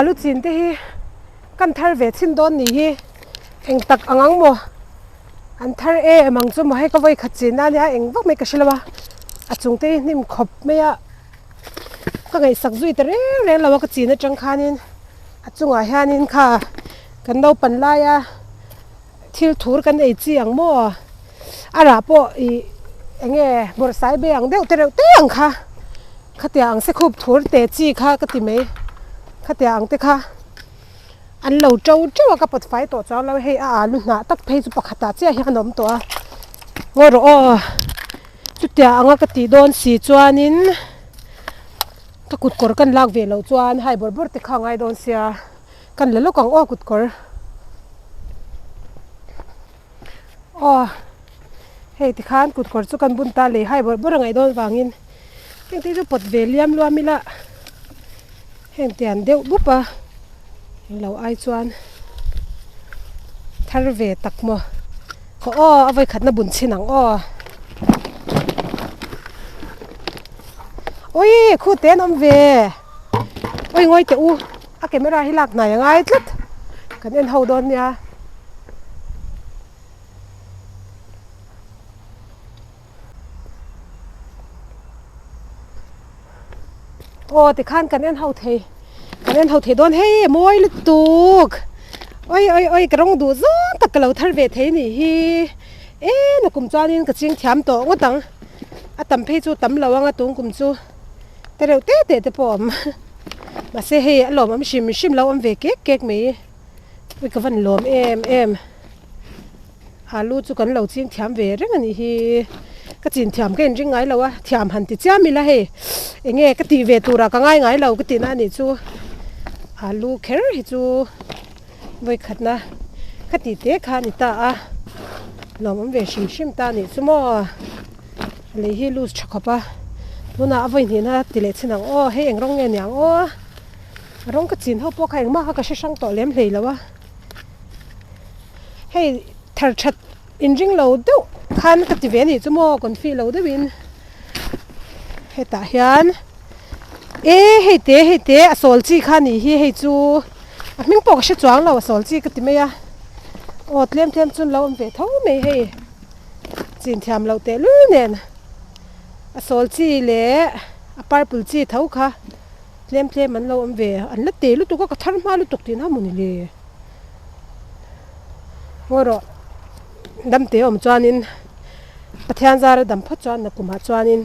Alu chin te hi kan thar ve chhin dawn ni hi eng tak ang ang maw an thar em ang chu maw hei ka vawi khat chin a nia eng vak mai ka hre lo a a chung te hi hnim khawp mai a ka ngaihsak zui ta reng reng lo a ka chin atang khanin a chungah hianin kha kan naupan laia thil thur kan ei chi ang maw a rah pawh ih eng nge bawrhsai be ang deuh te reuh te ang kha. Khatia ang se khup thur te chi kha ka ti mai, khatia ang te kha an lo to teuh a, ka pawt fai tawh chuang lo hei a alu hnah tak phei chu pakhatah chiah hian a awm tawh a, ngawi rawh aw chutia anga ka tih dawn si chuanin ka kut kawr kan lak ve loh chuan hai bawrh bawrh te kha a ngai dawn sia kan la lawk ang aw kut kawr. Aw hei tikhan kut kawr chu kan bun ta lei hai bawrh bawrh a ngaih dawn vangin heng te chu pawt ve liam luam ila heng te an deuh bup a englo ai chuan thar ve tak maw khaw aw a vawikhatna bun chhin ang aw awii khu te an awm ve awi ngawi teh u. A camera hi lak hnai a ngai tlat kan en ho dawn nia. Aw tikhan kan en ho thei kan en ho thei dawn hei a mawi lutuk oi oi oi ka rawng duh zawng tak ka lo thar ve thei nih hi e nakum chuanin ka ching thiam tawh ngawt ang a tam phei chu tam lo ang a tung kum chu. Te reuh te te te pawh a awm mahse hei a lawm awm hrim hrim lo awm ve kek kek mai ui ka van lawm em em alu chu kan lo ching thiam ve reng a nih hi ka chin thiam ka inring ngai lo a thiam han ti chiam ila hei eng nge ka tih ve turah ka ngai ngai lo ka tihna a nih chu alu kher hi chu vawikhatna ka tih te kha a ni ta a lawm awm ve hrim hrim ta a nih chu maw. Lei hi loose tha khawp a tunah a vawi hnihna ti leh chin ang aw hei eng rawng nge niang aw a rawng ka chin ho pawh kha engmah kha ka hre hrang tawh lem hlei lo a hei thar that inring lo deuh khan ka ti ve a nih chu maw confi lo deuhin hetah hian e hei te hei te a sawl chi kha a nih hi hei chu a hming pawh ka hre chuang lo a sawl chi ka ti mai a aw tlem tlem chu an lo awm ve tho mai hei. Chin thiam loh teh lul nen a sawl chi leh a purple chi tho kha tlem tlem an lo awm ve an la te lutuk a ka thar hma lutuk tih na mawni le ngawi rawh dam te awm chuanin Pathian zara dam phawt chuan nakumah chuanin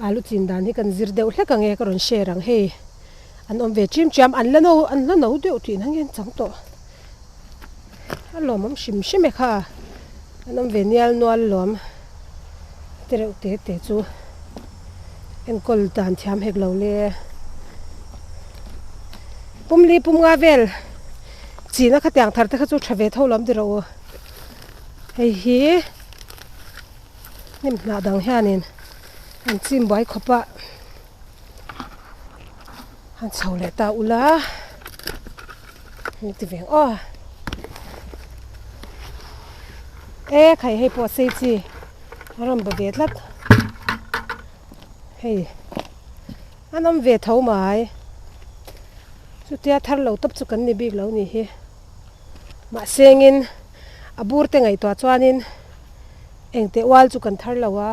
alu chin dan hi kan zir deuh hlek ang e ka rawn share ang hei an awm ve chim chiam an la no an la no deuh tih na nge an chang tawh. A lawmawm hrim hrim e kha an awm ve nial nual lawm te reuh te te chu enkawl dan thiam hek lo le pumli pum nga vel china khatiang thar te kha chu tha ve tho lawm tiraw u hei hi hnim hnah dang hianin an chim buai khawp a. Han chho leh ta ula hei ti ve ang aw e khai hei pawh a sei chi a rawn ba ve tlat hei an awm ve tho mai chutia thar lo tawp chu kan ni bik lo ni hi mahse engin a bur te ngaihtuah chuanin engteh ual chu kan thar lo a.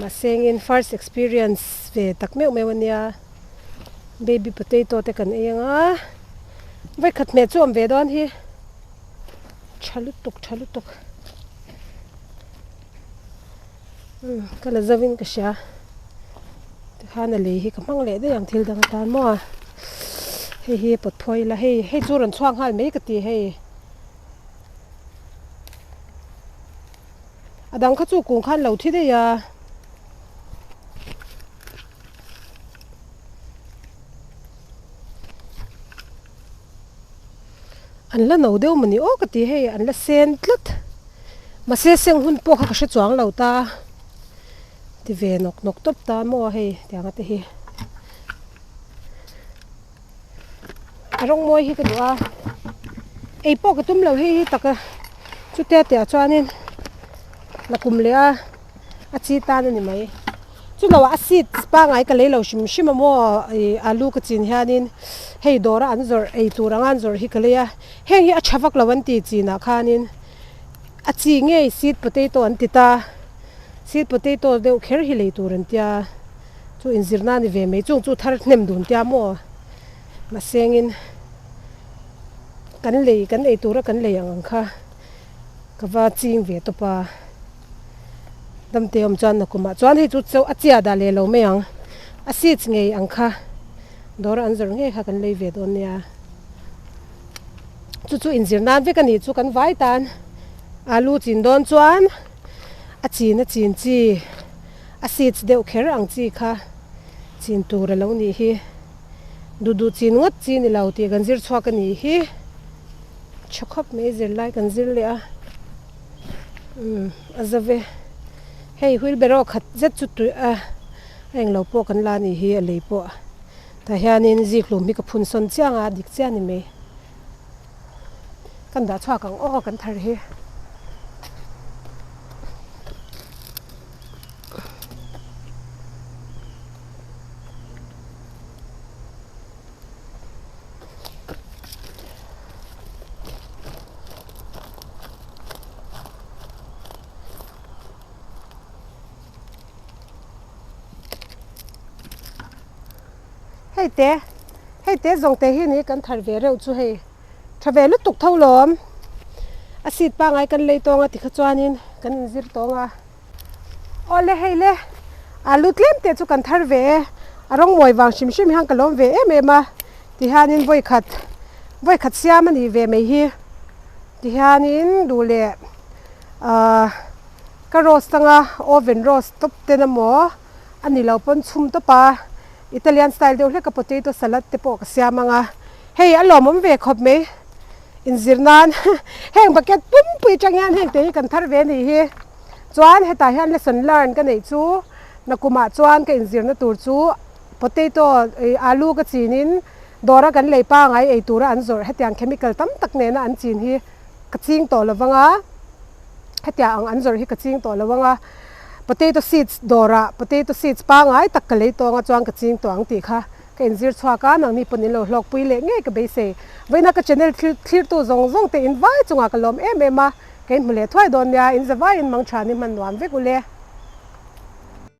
Mahse engin first experience ve tak meuh meuh ania baby potato te kan ei anga vawikhat hmeh chu awm ve dawn hi tha lutuk tha lutuk umm ka la zo in ka hria tikhan a lei hi ka hmang leh daih ang thil dang atan maw hei hi pawt phawi ila hei hei chu rawn chhuak nghal mai ka ti hei. A dang kha chu kung khan lo thi daih a. An la no deuh mawni aw ka ti hei an la sen tlat mahse seng hun pawh kha ka hre chuang lo ta ti ve nawk nawk tawp ta maw hei tiang te hi a rawng mawi hi ka duh a ei pawh ka tum lo hei hi taka chutia tih ah chuanin la kum leh a a chi tan a ni mai chu lo ah a seed pangai ka lei lo hrim hrim a maw ih alu ka chin hianin hei dawra an zawrh ei tur anga an zawrh hi ka lei a heng hi a tha vak lo an ti chinah khanin a chi ngei seed potato an ti ta seed potato deuh kher hi lei tur an tia chu inzirna a ni ve mai chung chu thar hnem dun tia maw mahsengin kan lei kan ei tura kan lei ang ang kha ka va ching ve tawp a. Damte awm chuan nakumah chuan hei chu chauh a chiah dah leh lo mai ang. A seeds ngei ang kha dawr an zawrh ngei kha kan lei ve dawn nia. Chu chu inzir nan vek a nih chu kan vai tan alu chin dawn chuan a chin a chin chi a seeds deuh kher ang chi kha chin tur a lo nih hi. Duh duh chin ngawt chi ni lo tih kan zir chhuak a nih hi. Tha khawp mai zirlai kan zir leh a. Umm a za ve hei wheelbarrow khat zet chu tui a a englo pawh kan la nih hi a lei pawh tah hianin zikhlum hi ka phun sawn chiang a dik chiah a ni mai kan dah chhuak ang aw kan thar hi. Hei te hei te zawng te hi ni kan thar ve reuh chu hei tha ve lutuk tho lawm a seat pangai kan lei tawng a tikha chuanin kan inzir tawng a. Awle hei le, alu tlem te chu kan thar ve e, a rawng mawi vang hrim hrim hian ka lawm ve em em a, tihianin vawikhat vawikhat siam a nih ve mai hi, tihianin duh leh ahh ka roast anga oven roast tawp ten emaw a ni lo pawn chhum tawp a, Italian style deuh hlek a potato salad te pawh ka siam anga, hei a lawmawm ve khawp mai inzir nan heng bucket pumpui atang hian heng te hi kan thar ve a nih hi. Chuan hetah hian lesson learn ka neih chu nakumah chuan ka inzirna tur chu potato ih alu ka chinin dawra kan lei pangai ei tura an zawrh hetiang chemical tam tak nena an chin hi ka ching tawh lo vang a hetiang ang an zawrh hi ka ching tawh lo vang a potato seeds dawrah potato seeds pangai tak ka lei tawng a chuan ka ching tawh ang tih kha ka inzir chhuak a nangni pawn in lo hlawkpui leh ngei ka beisei vawiina ka channel thlir thlirtu zawng zawng te in vai chungah ka lawm em em a. Kei hmu leh thuai dawn nia, in zavaiin mang tha ni hman nuam vek u le.